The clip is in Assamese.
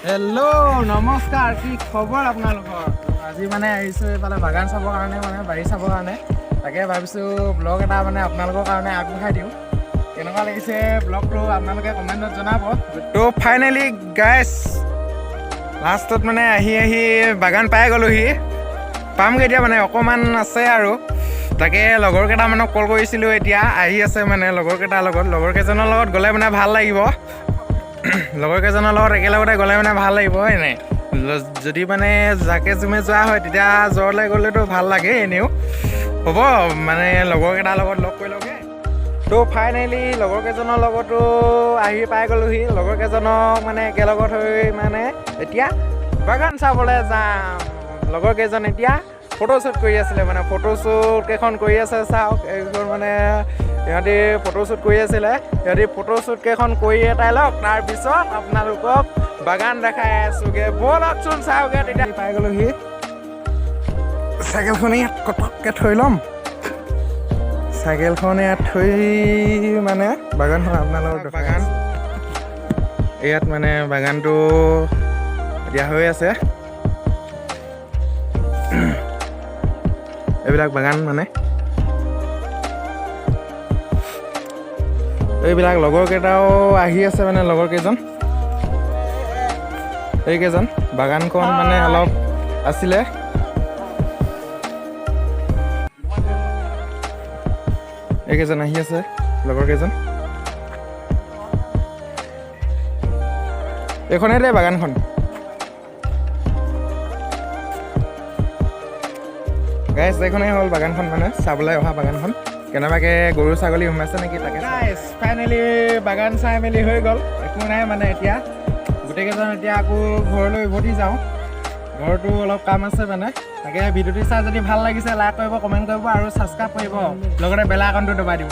হেল্ল', নমস্কাৰ। কি খবৰ আপোনালোকৰ? আজি মানে আহিছোঁ এইফালে বাগান চাবৰ কাৰণে, মানে বাৰী চাবৰ কাৰণে। তাকে ভাবিছোঁ ব্লগ এটা মানে আপোনালোকৰ কাৰণে আগবঢ়াই দিওঁ। কেনেকুৱা লাগিছে ব্লগটো আপোনালোকে কমেণ্টত জনাব। তো ফাইনেলি গাইছ, লাষ্টত মানে আহি আহি বাগান পাই গ'লোহি। পামগৈ এতিয়া, মানে অকণমান আছে আৰু। তাকে লগৰ কেইটামানক কল কৰিছিলোঁ, এতিয়া আহি আছে। মানে লগৰ কেইটাৰ লগত, লগৰ কেইজনৰ লগত গ'লে মানে ভাল লাগিব। লগৰ কেইজনৰ লগত একেলগতে গ'লে মানে ভাল লাগিব এনেই। যদি মানে জাকে জুমে যোৱা হয়, তেতিয়া জ্বৰলৈ গ'লেতো ভাল লাগে এনেও। হ'ব, মানে লগৰ কেইটাৰ লগত লগ কৰি লওঁগে। তো ফাইনেলি লগৰ কেইজনৰ লগতো আহি পাই গ'লোহি। লগৰ কেইজনক মানে একেলগত হৈ মানে এতিয়া বাগান চাবলৈ যাম। লগৰ কেইজন এতিয়া ফটোশ্বুট কৰি আছিলে, মানে ফটোশ্বুট কেইখন কৰি আছে। চাওক, এইখন মানে সিহঁতি ফটোশ্বুট কৰি আছিলে। সিহঁতি ফটোশ্বুট কেইখন কৰি এটাই লওক, তাৰপিছত আপোনালোকক বাগান দেখাই আছোগৈ। ব'লকচোন, চাওঁগে। তেতিয়া পাই গ'লোহি। চাইকেলখন ইয়াত কটককৈ থৈ ল'ম। চাইকেলখন ইয়াত থৈ মানে বাগানখন আপোনালোকক, বাগান ইয়াত মানে বাগানটো এতিয়া হৈ আছে। এইবিলাক বাগান, মানে এইবিলাক লগৰ কেইটাও আহি আছে, মানে লগৰ কেইজন, এইকেইজন। বাগানখন মানে অলপ আছিলে। এইকেইজন আহি আছে, লগৰ কেইজন। এইখনেই দেই বাগানখন। গাইছ, এইখনেই হ'ল বাগানখন, মানে চাবলৈ অহা বাগানখন। কেনেবাকে গৰু ছাগলী সোমাইছে নেকি তাকে। গাইছ, ফাইনেলি বাগান চাই মেলি হৈ গ'ল। একো নাই, মানে এতিয়া গোটেইকেইজন এতিয়া আকৌ ঘৰলৈ উভতি যাওঁ। ঘৰতো অলপ কাম আছে মানে। তাকে ভিডিঅ'টো চাই যদি ভাল লাগিছে, লাইক কৰিব, কমেণ্ট কৰিব আৰু ছাবস্ক্ৰাইব কৰিব, লগতে বেল আইকনটো দবাই দিব।